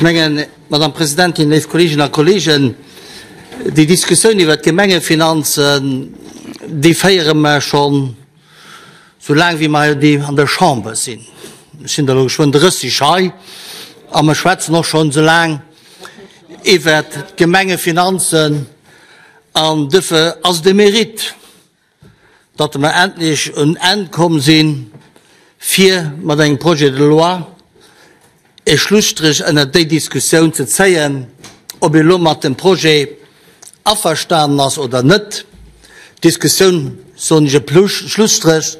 Ech mengen, Madame Presidentin, léif Kolleeginnen a Kolleegen, déi Diskussioun iwwert d'Gemengefinanzen, déi féiere mer schonn esou laang wéi mer hei an der Chamber sinn. Ech sinn der elo geschwënn 30 hei a mer schwätzen och schonn esou laang iwwert d'Gemengefinanzen an duerfir ass et e Mérite, datt mer endlech un Enn komm sinn, fir mat engem Projet de loi e Schlusstréch ënnert déi Diskussioun ze zéien, ob ee lo mat dem Projet averstanen ass oder net. D'Diskussioun, soen ech, e Schlusstréch,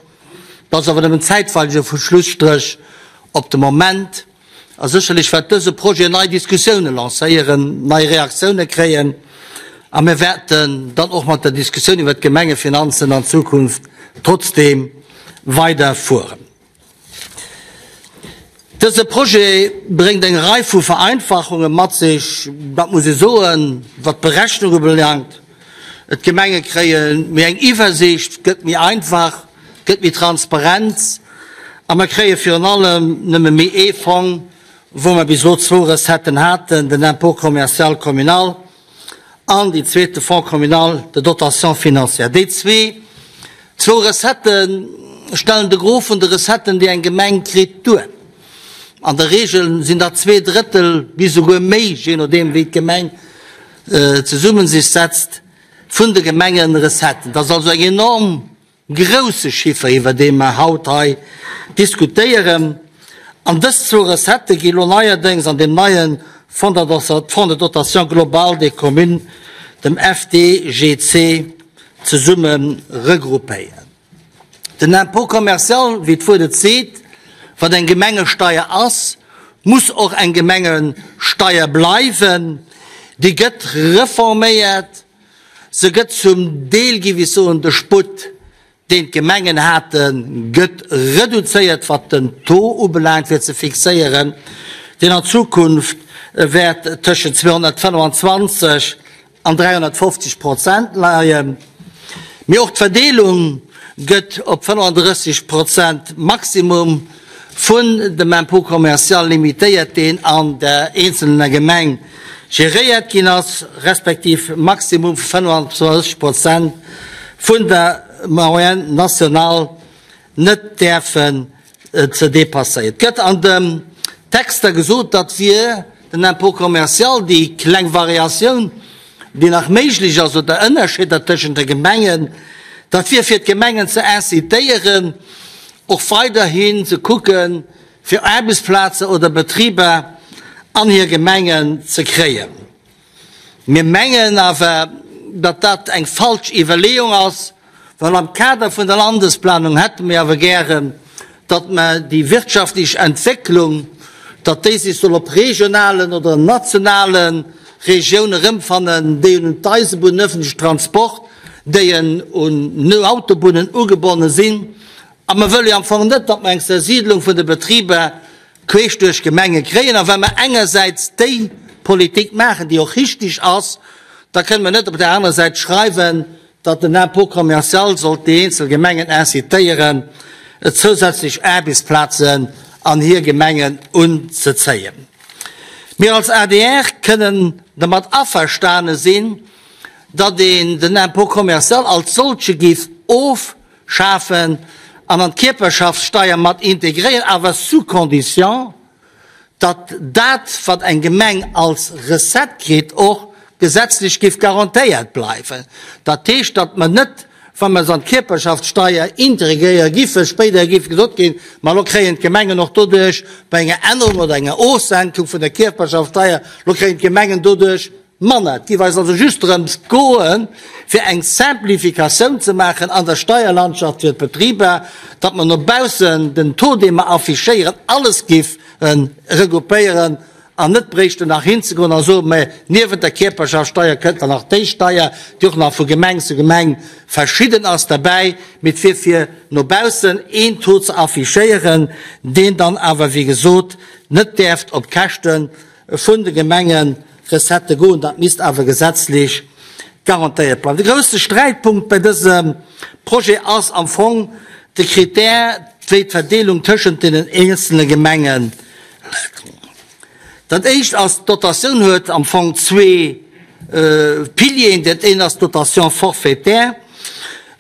dat ass awer nëmmen zäitweileg e Schlusstréch op de Moment. A sécherlech wäert dëse Projet nei Diskussioune lancéieren, nei Reaktioune kréien a mir wäerten dann och mat der Diskussioun iwwert d'Gemengefinanzen an Zukunft trotzdeem weiderfueren. Dëse Projet bréngt eng Rei vu Vereinfachunge mat sech, dat muss ee soen, wat d'Berechnung ubelaangt. D'Gemenge kréie méi eng Iwwersiicht, gëtt méi einfach, gëtt méi Transparenz a mer kréie virun allem nëmme méi ee Fong, wou mer bis elo zwou Recetten haten, den Impôt commercial communal an déi zweete Fonds communal de dotation financière. Déi zwee, zwou Recettë stellen de Gros vun de Recetten, déi eng Gemeng kritt, duer. An der Regel sinn dat 2/3 bis esouguer méi, jee nodeem wéi d'Gemeng zesumme sech setzt, vun de Gemengerecetten. Dat ass also eng enorm grousse Chiffer, iwwer dee mer haut hei diskutéieren. An dës zwou Recettë gi lo neierdéngs an deem neie Fonds de dotation globale des communes, dem FDGC, zesumme regroupéiert. Den Impôt commercial, wéi d'Wuert et seet, wat eng Gemengesteier ass, muss och eng Gemengesteier bleiwen. Déi gëtt reforméiert. Se gëtt zum Deel, géif ech soen, de Sputt, deen d'Gemengen haten, gëtt reduzéiert, wat den Taux ubelaangt, fir ze fixéieren, deen an Zukunft wäert tëschent 225 an 350 Prozent leien. Mee och d'Verdeelung gëtt op 35 Prozent Maximum vun dem Impôt commercial limitéiert, deen an der eenzelner Gemeng geréiert ginn ass, respektiv Maximum vu 35 Prozent vun der Moyenne nationale net däerfen ze dépasséieren. Et gëtt an de Texter gesot, datt wier den Impôt commercial, déi kleng Variatioun, déi nach méiglech ass, oder Ënnerscheeder tëschent de Gemengen, dat wier fir d'Gemengen ze incitéieren, och weiderhin ze kucken, fir Aarbechtsplaze oder Betriber an hir Gemengen ze kréien. Mir mengen awer, datt dat eng falsch Iwwerleeung ass, well am Kader vun der Landesplanung hätte mir awer gären, datt mer déi wirtschaftlech Entwécklung, datt déi sech soll op regionalen oder nationale Regioune erëmfannen, déi un d'Eisebunn, den öffentlichen Transport, déi un Autobunnen ugebonne sinn. A mer wëlle jo am Fong net, datt mer eng Zersiidlung vun de Betriber queesch duerch d'Gemenge kréien. A wa mer engersäits déi Politik maachen, déi och richtig ass, da kënne mer net op där anerer Säit schreiwen, datt den Impôt commercial sollt déi eenzel Gemengen incitéieren, zousätzlech Aarbechtsplazen an hir Gemengen unzezéien. Mir als adr kënnen dermat averstane sinn, datt een den Impôt commercial als solche géif ofschafen an an d'Kierperschaftssteier mat integréieren, awer sous condition, datt dat, wat eng Gemeng als Recette kritt, och gesetzlech géif garantéiert bleiwen. Dat heescht, datt mer net, wa mer se an d'Kierperschaftssteier integréiere giffen, spéider géif gesot ginn, ma elo kréien d'Gemengen och doduerch bei enger Ännerung oder enger Ofsenkung vun der Kierperschaftssteier, elo kréien d'Gemengen doduerch manner. Et géif eis also just drëms goen, fir eng Simplificatioun ze maachen an der Steierlandschaft fir d'Betriber, datt mer no baussen den Taux, dee mer affichéieren, alles géife regroupéieren an net bréichten nach hinzegoen a soen, mä niewent der Kierperschaftssteier kënnt dann nach déi Steier, déi och nach vu Gemeng zu Gemeng verschidden ass, derbäi, mee et wier fir no baussen een Taux ze affichéieren, deen dann awer, wéi gesot, net däerft op Käschte vun de Gemengerecettë goen. Dat misst awer gesetzlech garantéiert bleiwen. De grousse Sträitpunkt bei dësem Projet ass am Fong de Critère, wéi d'Verdeelung tëschent deenen eenzele Gemenge läit. Dat éischt ass, d'Dotatioun huet am Fong zwee Pilieren. Dat eent ass d'Dotation forfaitaire,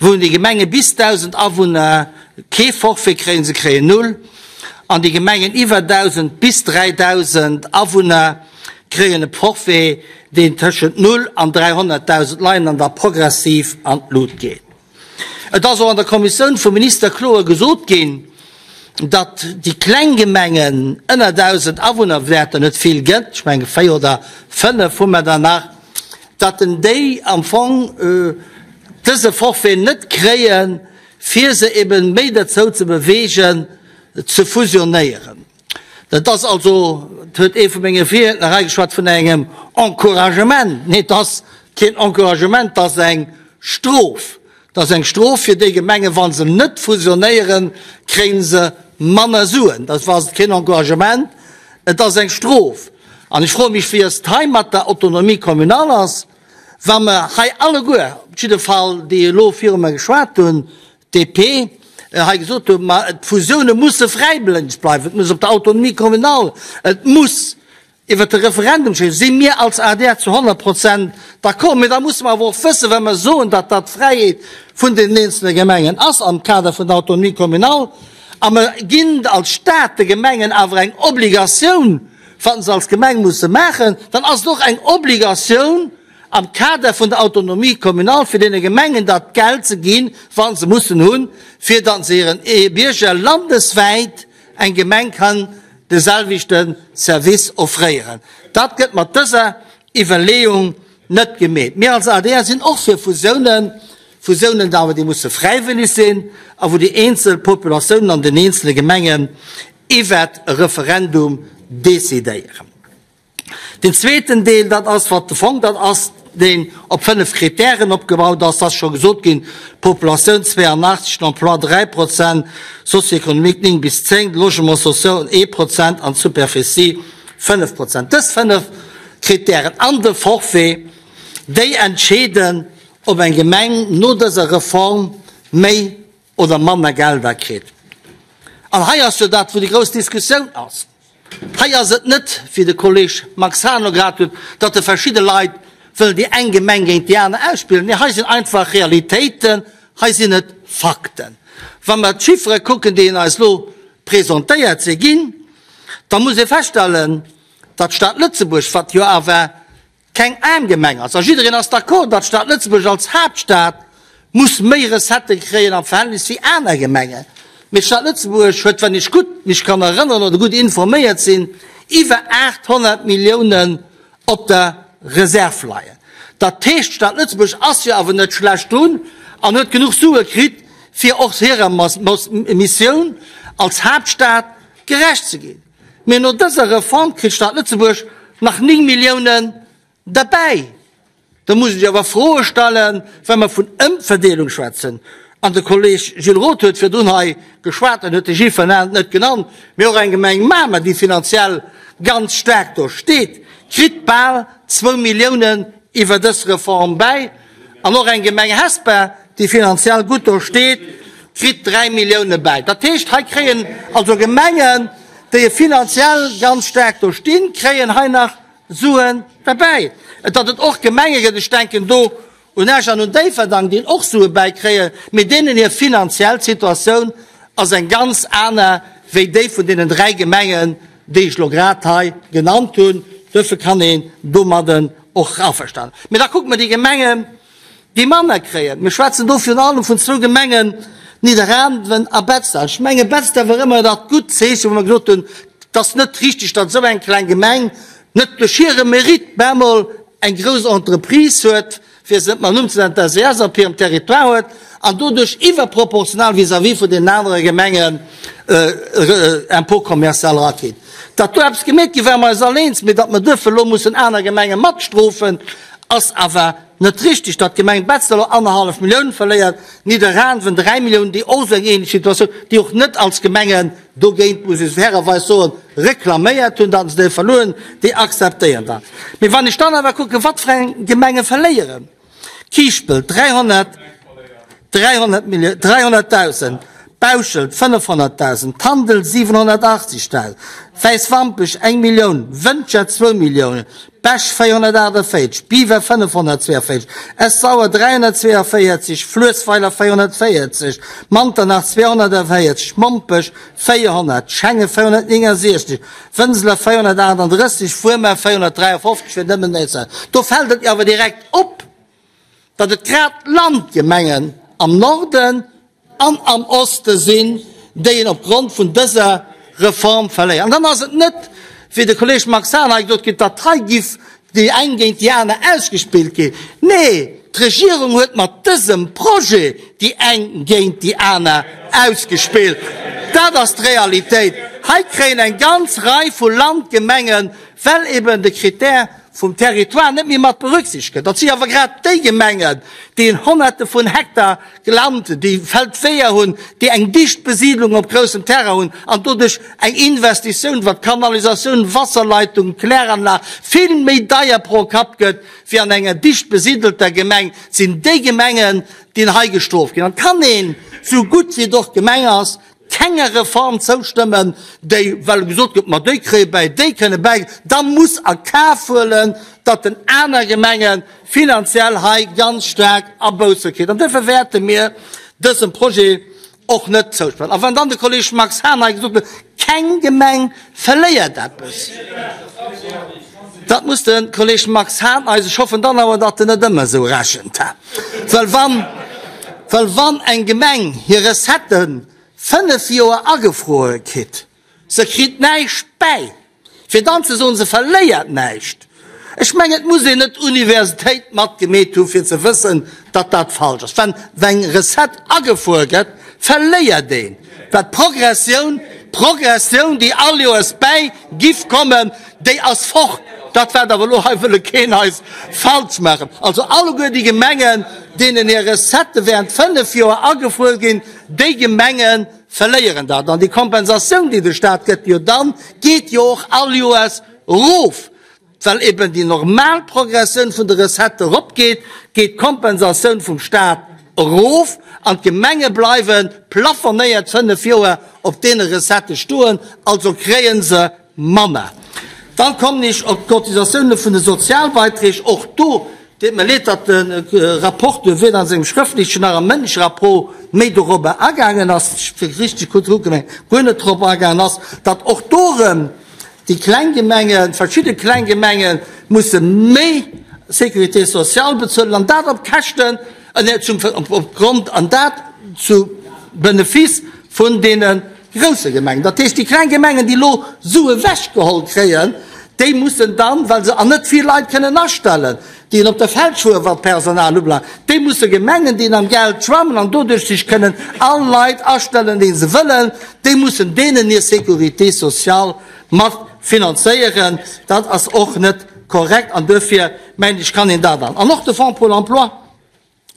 wou déi Gemenge bis 1.000 Awunner kee Forfait kréien, se kréien null, an déi Gemengen iwwer 1.000 bis 3.000 Awunner kréien e Forfait, deen tëschent null an 300.000 leien an da progressiv an d'Lut geet. Et ass och an der Kommissioun vum Minister kloer gesot ginn, datt déi kleng Gemengen ënner 1.000 Awunner, wou et der net vill gëtt, ech menge véier oder fënnef hu mer der nach, datt en déi am Fong dëse Forfait net kréien, fir se eben méi derzou ze bewegen, ze fusionéieren. Dat ass also, et huet ee vu menge Virriedner hei geschwat vun engem Encouragement. Nee, et ass keen Encouragement, et ass eng Strof. Et ass eng Strof fir déi Gemengen, wa se net fusionéieren, kréie se manner Suen. Dat ass keen Encouragement, et ass eng Strof. An ech froe mech, wéi et hei mat der Autonomie communale ass, wa mer hei alleguer, op jidde Fall déi elo viru mer geschwat hunn, DP, hei gesot hunn, ma d'Fusioune musse fräiwëlleg bleiwen, et muss op der Autonomie communale, et muss iwwert de Referendum geschéien, si mir als adr zu 100 Prozent d'accord. Mee da musse mer awer och wëssen, wa mer soen, datt dat d'Fräiheet vun den eenzele Gemengen ass am Kader vun der Autonomie communale, a mer ginn als Stat de Gemengen awer eng Obligatioun, wat se als Gemeng musse maachen, dann ass et och eng Obligatioun, am Kader vun der Autonomie communale fir deene Gemengen dat Geld ze ginn, wat se mussen hunn, fir datt se hiren Bierger landeswäit eng Gemeng kann de selwechte Service offréieren. Dat gëtt mat dëser Iwwerleeung net gemeet. Mir als adr sinn och fir Fusiounen, Fusiounen awer déi musse fräiwëlleg sinn a wou déi eenzel Populatiounen an den eenzele Gemengen iwwert e Referendum decidéieren. Den zweeten Deel, dat ass, wat de Fong, dat ass, deen op fënnf Kritären opgebaut ass, dat ass scho gesot ginn, Populatioun 82, l'emploi 3 Prozent, socio-économique 9 bis 10, de Logement social 1 Prozent an d'Superficie 5 Prozent. Dës fënnf Kritären an de Forfait, déi entscheeden, ob eng Gemeng no dëser Reform méi oder manner Gelder kritt. An hei ass jo dat, wou déi grouss Diskussioun ass. Hei ass et net, wéi de Kolleg Max Hahn elo grad huet, datt e verschidde Leit wëllen déi eng Gemeng géint déi aner ausspillen. Nee, hei sinn einfach Realitéiten, hei sinn et Fakten. Wa mer d'Chiffere kucken, déi eis elo presentéiert si ginn, da muss ee feststellen, datt d'Stad Lëtzebuerg, wat jo awer keng aarm Gemeng ass, a jiddereen ass d'accord, datt d'Stad Lëtzebuerg als Haaptstad muss méi Recettë kréien am Verhältnis wéi aner Gemengen, mee d'Stad Lëtzebuerg huet, wann ech gutt mech kann erënneren oder gutt informéiert sinn, iwwer 800 Milliounen op der Reserv leien. Dat heescht, d'Stad Lëtzebuerg ass jo awer net schlecht drun an huet genuch Sue kritt, fir och hirer Missioun als Haaptstad gerecht ze ginn. Mee no dëser Reform kritt d'Stad Lëtzebuerg nach 9 Milliounen derbäi. Da muss ech awer Froe stellen, wa mer vun Ëmverdeelung schwätzen, an de Kolleg Gilles Roth huet virdrun hei geschwat an huet de Gilles Fernand net genannt, mee och eng Gemeng Mamer, déi finanziell ganz staark do steet, kritt bal zwou Milliounen iwwer dës Reform bäi. An och eng Gemeng Hesper, déi finanziell gutt do steet, kritt 3 Millioune bäi. Dat heescht, hei kréien also Gemengen, déi finanziell ganz staark do stinn, kréien hei nach Suen derbäi. Et datt et och Gemenge gëtt, ech denken do un Esch an un Déifferdang, déi och Sue bäikréien, mee deenen hir finanziell Situatioun ass eng ganz aner wéi déi vun deenen 3 Gemengen, déi ech elo grad hei genannt hunn. Duerfir kann een domadden och averstanen. Mee da kucke mer déi Gemengen, déi manner kréien. Mir schwätzen do virun allem vun zwou Gemengen, Nidderaanwen a Betzder. Ech menge Betzder war ëmmer dat gutt Zeechen, wou mer gesot hunn, et ass net richtig, datt esou eng kleng Gemeng net duerch hire Mérite bemol eng grouss Entreprise huet, fir se net mam Numm ze nennen, d'SES op hirem Territoire huet an doduerch iwwerproportional vis-à-vis vun deenen anere Gemengen Impôt commercial erakritt. Datt do eppes gemeet gi ware mer eis all eens, mee datt mer duerfir elo mussen aner Gemenge matstrofen, ass awer net richtig. Datt d'Gemeng Betzder elo annerhallef Millioun verléiert, Nidderaanwen 3 Milliounen, déi och esou eng ähnlech Situatioun, déi och net als Gemengen dogéint, muss ech fairerweis soen, reklaméiert hunn, datt se déi verluer hunn, déi akzeptéieren dat. Mee wann ech dann awer kucken, wat fir eng Gemenge verléieren, Kiischpelt 300, 300 Millioun, 300.000. Bauschelt 500.000, Tandel 780.000, Wäiswampech eng Millioun, Wëntger zwou Milliounen, Bech 448, Biwer 542, S-Sauer 342, Fluessweiler 440, Manternach 240, Mompech 400, Schengen 469, Wënseler 438, Wuermer 453, fir nëmmen déi ze. Do fält et jo awer direkt op, datt et grad d'Landgemengen am Norden an am Oste sinn, déi een opgrond vun dëser Reform verléiert. An dann ass et net, wéi de Kolleeg Max Hahn hei gesot huet, datt hei giff déi eng géint déi aner ausgespillt ginn. Nee, d'Regierung huet mat dësem Projet déi eng géint déi aner ausgespillt. Dat ass d'Realitéit. Hei kréien eng ganz Rei vu Landgemengen, well eben de Critère vum Territoire net méi mat berücksichtegt gëtt. Dat si awer grad déi Gemengen, déi en Honnerte vun Hektar Land, déi Feldweeër hunn, déi eng dicht Besiidlung op groussem Terrain hunn an doduerch eng Investitioun, wat Kanalisatioun, Wasserleitung, Kläranlag, vill méi deier pro Kapp gëtt wéi an enger dicht besidelter Gemeng, sinn déi Gemengen, déi hei gestrooft ginn. An et kann een, sou gutt wéi et och Gemeng ass, kenger Reform zoustëmmen, déi, well gesot gëtt, ma déi kréie bäi, déi kënne bäi, da muss a Kaf huelen, datt en aner Gemenge finanziell hei ganz staark Abousse kritt. An duerfir wäerte mir dësem Projet och net zoustëmmen. A wann dann de Kolleg Max Hahn hei gesot huet, keng Gemeng verléiert eppes, dat muss de Kolleg Max Hahn eis, ech hoffen dann awer, datt en net ëmmer esou rechent, well wann, well wann eng Gemeng hir Recettë fënnef Joer agefruere kritt, Se kritt näischt bäi. Fir dann ze soen, se verléiert näischt, ech mengen, et muss een net Universitéit matgemeet hu fir ze wëssen, datt dat falsch ass. Wann eng Recette agefuer gëtt, verléiert een, well d'Progressioun, d'Progressioun, déi all Joers bäi giff kommen, déi ass fort. Dat wäert awer elo hei wëlle keen eis falsch maachen. Also alleguer déi Gemengen, deenen hir Recettë während fënnf Joer agefuer ginn, déi Gemengen, verléieren dat. An déi Kompensatioun, déi de Stat gëtt, jo dann geet jo och all Joers erof, well eben déi normal Progressioun vun de Recettë eropgeet, geet d'Kompensatioun vum Stat erof an d'Gemenge bleiwe plafonnéiert fënnf Joer op deene Recettë stoen, also kréie se Manner. Dann kommen ech op d'Cotisatioune vun de Sozialbeiträg. Och do deet mer leed, datt de Rapporteur weder an sengem schrëftlechen nach am mëndleche Rapport méi dorobber agaangen ass, fir richteg kuerz ze kucken, guer net drop agaangen ass, datt och do erëm déi kleng Gemengen, verschidde kleng Gemenge musse méi Sécurité sociale bezuelen, an dat op Käschten, opgrond, an dat zu Benefice vun deene Grousse Gemengen, dat heescht déi kleng Gemengen, déi elo Sue wechgeholl kréien, déi mussen dann, well se an net vill Leit kënnen astellen, déi een op der Feldschwuer wat d'Personal ubelaangt, déi musse Gemengen, déi am Geld schwammen an doduerch sech kënnen all Leit astellen, déi se wëllen, déi mussen deenen hir Sécurité sociale mat finanzéieren. Dat ass och net korrekt an duerfir mengen ech, kann een dat an. An och de Fonds pour l'emploi.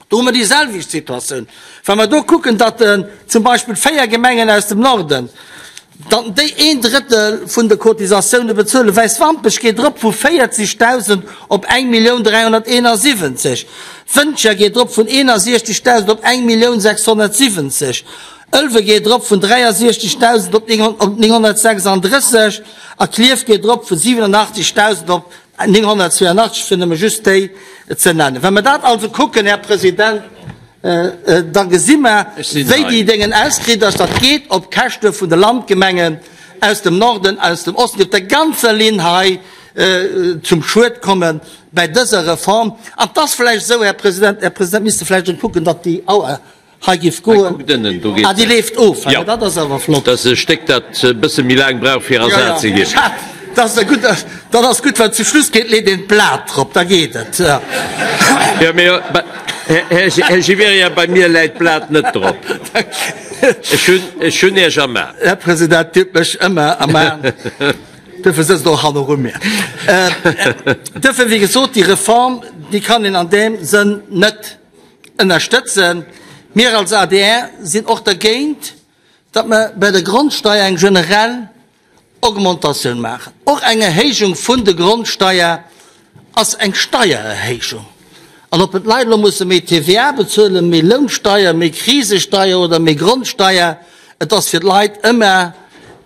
Do hu mer déi selwecht Situatioun. Wa mer do kucken, datt zum Beispill 4 Gemengen aus dem Norden, datt déi een Drëttel vun de Cotisatioune bezuelen, Wäiswampech geet erop vu 40.000 op 1.371.000, Wëntger geet erop vun 61.000 op 1.670.000, Ëlwe geet erop vun 63.000 op 936 a Klierf geet erop vu 87.000 op 982, fir nëmme just déi ze nennen. Wa mer dat also kucken, Här President, da gesi mer, wéi déi Déngen auskritt, dass dat geet op Käschte vun de Landgemengen aus dem Norden, aus dem Osten, déi op der ganzer Linn hei zum Schued komme bei dëser Reform. An 't ass vläicht esou, Här President, Här President, misst de vläicht erëm kucken, datt déi Auer Hei giff goen. Ah, déi leeft of. Jo, dat ass awer flott. Dat ass e Stéck, dat e bësse méi laang brauch, fir ersat ze ginn. Dat ass gutt, dat ass gutt, well zum Schluss geet, leet een d'Blat drop, da geet et. Jo, mee Här Gibéryen, bei mir läit d'Blat net drop. Ech hunn, ech hunn Iech am A. Här President, Dir hutt mech ëmmer am A. Duerfir sëtzt och hanneru mir. Duerfir, wéi gesot, déi Reform, déi kann een an deem Sënn net Ënnerstëtzen. Mir als adr sinn och dergéint, datt mer bei der Grondsteier eng generell Augmentatioun maachen. Och eng Erhéijung vun de Grondsteier ass eng Steiererhéijung. An ob d'Leit elo musse méi TVA bezuelen, méi Lounsteier, méi Krisesteier oder méi Grondsteier. Et ass fir d'Leit ëmmer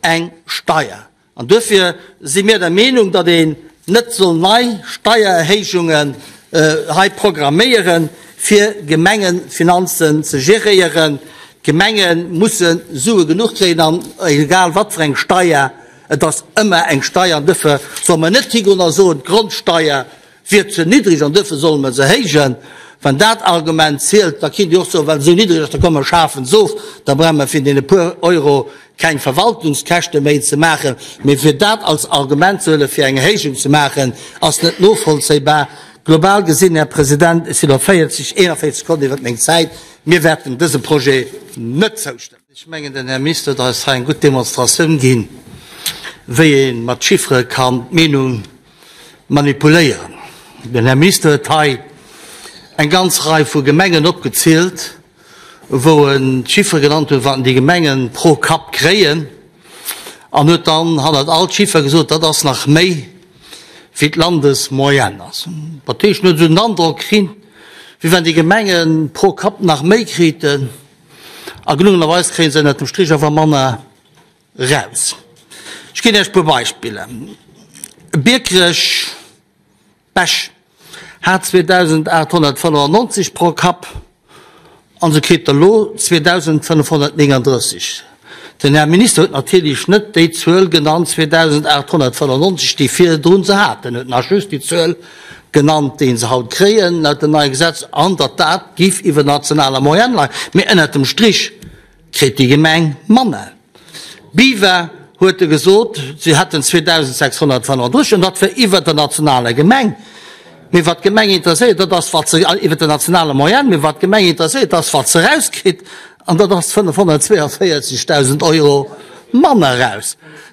eng Steier. An duerfir si mir der Meenung, datt een net soll nei Steiererhéijungen hei programméieren, fir Gemengefinanzen ze geréieren. D'Gemenge musse Sue genuch kréien, an egal wat fir eng Steier, et ass ëmmer eng Steier. An duerfir solle mer net higoen a soen, d'Grondsteier wier ze niddreg an duerfir solle mer se héijen. Wann dat Argument zielt, da kinnt Dir och soen, well se esou niddreg ass, da komm mer schafen se of, da brauche mer fir deene puer Euro keng Verwaltungskäschte méi ze maachen. Mee fir dat als Argument ze huelen, fir eng Erhéijung ze maachen, ass net novollzéibar. Global gesinn, Här President, ech sinn op 40, 41 Sekonnen iwwert meng Zäit, mir wäerten dësem Projet net zoustëmmen. Ech mengen, den Här Minister huet eis hei eng gutt Demonstratioun ginn, wéi ee mat Chiffere kann d'Meenung manipuléieren. Den Här Minister huet hei eng ganz Rei vu Gemengen opgezielt, wou en d'Chiffere genannt huet, wat déi Gemenge pro Kapp kréien, an huet dann hannert all Chiffer gesot, dat ass nach méi wéi d'Landesmoyenne ass. Dat heescht, en huet esou den Androck kritt, wéi wann déi Gemenge pro Kapp nach méi kriten, a gelungenerweis kréie se ënnert dem Strich awer manner Raus. Ech ginn Iech e puer Beispiller, Biekerech, Bech, hat 2.895 pro Kapp an se kritt der elo 2.539. Den Här Minister huet natierlech net déi Zuel genannt, 2.895, déi virdrun se haten. En huet nach just déi Zuel genannt, déi se haut kréien laut dem neie Gesetz, an datt dat giff iwwer der nationaler Moyenne leien. Mee ënnert dem Strich Kritt déi Gemeng manner. Biwer huet e gesot, si hätten 2.635 an dat wär iwwert der nationaler Gemeng. Mee wat d'Gemeng interesséiert, dat ass wat se, iwwert der nationaler Moyenne, mee wat d'Gemeng interesséiert, dat ass wat se erauskritt an dat ass 542.000 Euro manner eraus.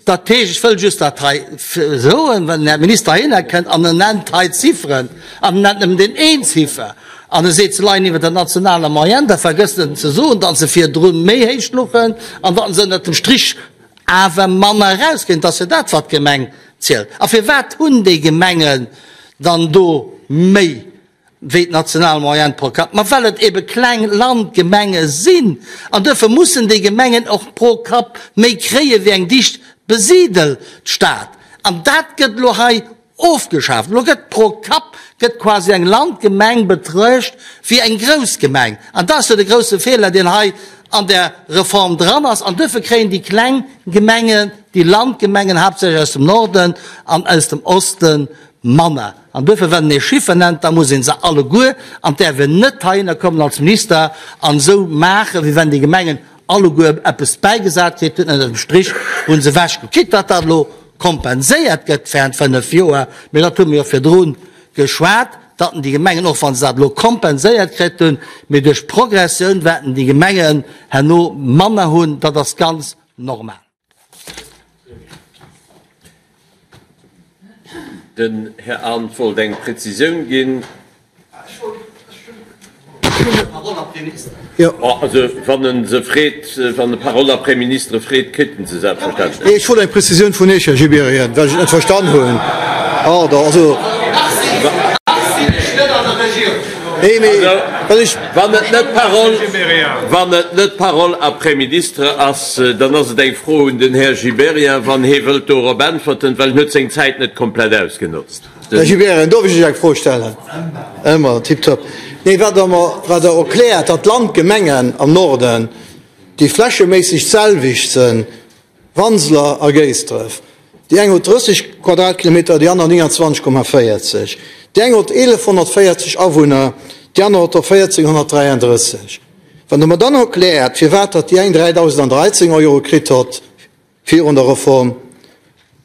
Dat heescht, ech wëll just dat hei soen, wann den Här Minister heihinner kënnt an en nennt hei Zifferen an en nennt nëmmen deen een Ziffer an e seet, se leien iwwer der nationaler Moyenne, da vergësst en ze soen, datt se virdrun méi héich louchen an datt se ënnert dem Strich awer manner erauskréien. Et ass jo dat, wat d'Gemeng zielt. A firwat hunn déi Gemengen dann do méi? wéi d'national Moyenne pro Kapp? Ma well et ebe kleng Landgemenge sinn. An duerfir mussen déi Gemengen och pro Kapp méi kréie wéi eng dicht besidelt Stad. An dat gëtt elo hei ofgeschaaft. Elo gëtt pro Kapp gëtt quasi eng Landgemeng betruecht wéi eng grouss Gemeng. An dat ass jo de grousse Feeler, deen hei an där Reform dran ass. An duerfir kréien déi kleng Gemengen, déi Landgemengen, haaptsächlech aus dem Norden an aus dem Osten, manner. An duerfir, wann een ee Chiffer nennt, da muss ee se alleguer, an et däerf een net heihinner kommen als Minister an esou maachen, wéi wenn déi Gemengen alleguer eppes bäigesat kritt hunn. Ënner dem Strich hu se ewechgeholl. Quitte datt dat elo kompenséiert gëtt während fënnf Joer, mee dat hu mir jo virdru geschwat, datt déi Gemengen, och wa se dat elo kompenséiert kritt hunn, mee duerch d'Progressioun wäerten déi Gemengen herno manner hunn. Dat ass ganz normal. Den Här Arndt wollt eng Präzisioun ginn. Also, wann e se freet, wann e Parole après ministre freet, kritt en se selbstverständlech. Ech wollt eng Präzisioun vun Iech, Här Gibéryen, well ech et net verstan hunn. Pardon, also. Wann et net Parole, wann et net Parole après ministre ass, dann ass et eng Fro un den Här Gibéryen, wann hee wëllt dorop äntwerten, well en huet seng Zäit net komplett ausgenotzt. Här Gibéryen, dorf ech Iech eng Fro stellen? Ëmmer tiptop. Nee, wat Der mer, wat Der erkläert, datt d'Landgemengen am Norden, déi flächeméisseg d'selwecht sënn, Wanseler a Géisdref. Déi eng huet 30 Quadratkilometer, déi aner 29,40. Déi eng huet 1.140 Awunner, déi aner huet der 1.433. Wann Der mer dann erkläert, firwat datt déi eng 3.013 Euro kritt hott virun der Reform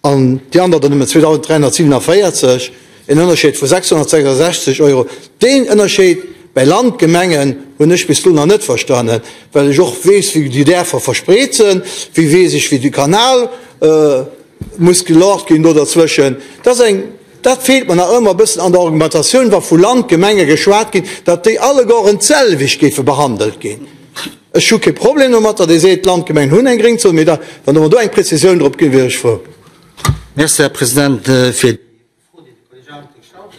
an déi aner der nëmme 2.347, En Ënnerscheed vu 666 Euro. Deen Ënnerscheed bäi Landgemengen hunn ech bis elo nach net verstanen, well ech och weess, wéi déi Därfer verspreet sinn, wéi weess ech, wéi de Kanal muss geloocht ginn do derzwëschen. Dat ass eng, dat feelt mer nach ëmmer e bëssen an der Argumentatioun, wa vu Landgemenge geschwat ginn, datt déi allegueren d'selwecht géife behandelt ginn. Ech hu kee Problem domat, datt ee seet, d'Landgemengen hunn eng Gréngzon, mee da, wann Der mer do eng Prezisioun drop ginn, wier ech frou. Merci, Här President, fir déi Fro, déi de Kolleg Arndt gestallt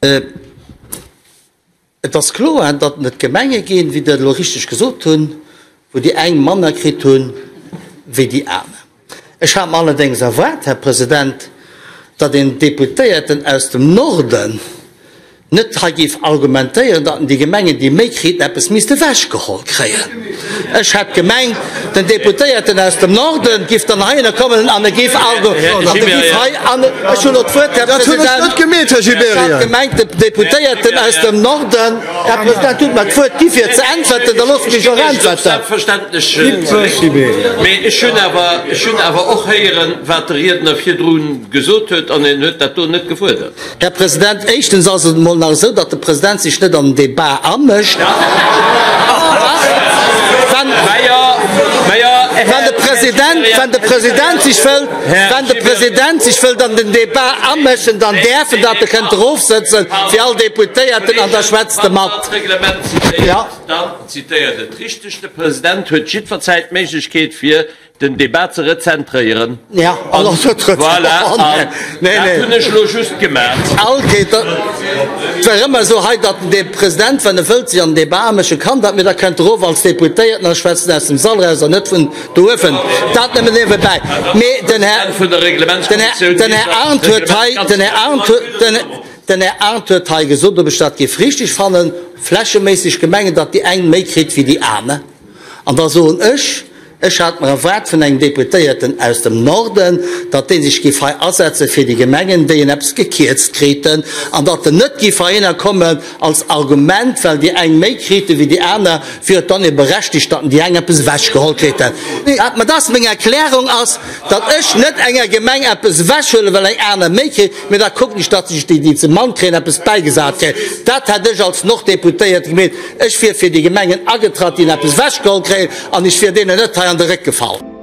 huet. Et ass kloer, datt et Gemenge ginn, wéi Der et elo richteg gesot hunn, wou déi eng manner kritt hu wéi déi aner. Ech hat mer allerdéngs erwaart, Här President, datt een Deputéierten aus dem Norden net hei géif argumentéieren, datt en déi Gemengen, déi méi kriten, eppes misst ewechgeholl kréien. Ech hätt gemengt, den Deputéierten aus dem Norden géif dann heihinner kommen an e géif hei, an ech hunn elo d'Wuert, Här President, ech hat gemengt, de Deputéierten aus dem Norden, Här President, hutt mer d'Wuert gi fir ze äntwerten, da loosst mech och äntwerten. Selbstverständlech, mee ech hunn awer, ech hunn awer och héieren, wat de Riedner virdru gesot huet, an en huet dat do net gefuerdert. Här President, éischtens ass et emol nach esou, datt de President sech net an den Débat amëscht. Wann de President, wann de President sech wëllt, wann de President sech wëllt an den Débat amëschen, dann däerf en dat. E kënnt erofsëtzen, wéi all Deputéierten, an da schwätzt e mat. Dann zitéiert et richteg, De President huet jiddwerzäit d'Méiglechkeet fir den Debat ze rezentréieren. Ja, an voilà, an dat hunn ech elo just gemaach. All Kéier, et war ëmmer esou hei, datt de President, wann e wëllt, sech an den Debat amësche kann, dat, mee da kënnt erof als Deputéierten a schwätzt aus dem Sall eraus an net vun do uewen. Dat nëmmen niewebäi. Mee den Här, den Här Arndt huet hei, den Här Arndt huet, den. Den Här Arndt huet hei gesot, ob ech dat géif richtig fannen, flächeméisseg gemengen, datt déi eng méi kritt wéi déi aner. An da soen ech, ech hat mer erwaart vun engem Deputéierten aus dem Norden, datt dee sech géif hei asetze fir déi Gemengen, déi en eppes gekierzt kriten, an datt en net géif heihinner kommen als Argument, well déi eng méi krite wéi déi aner, wier et dann ebe berechtigt, datt déi eng eppes ewechgeholl kriten. Mä dass meng Erklärung ass, datt ech net enger Gemeng eppes ewechhuelen, well eng aner méi kritt, Mee da kucken ech, datt sech déi, déi ze mann kréien, eppes bäigesat kréien. Dat hätt ech als Norddeputéierte gemeet. Ech wier fir déi Gemengen agetratt, déi eppes ewechgeholl kréien, an ech wier deenen net hei an de Réck gefall.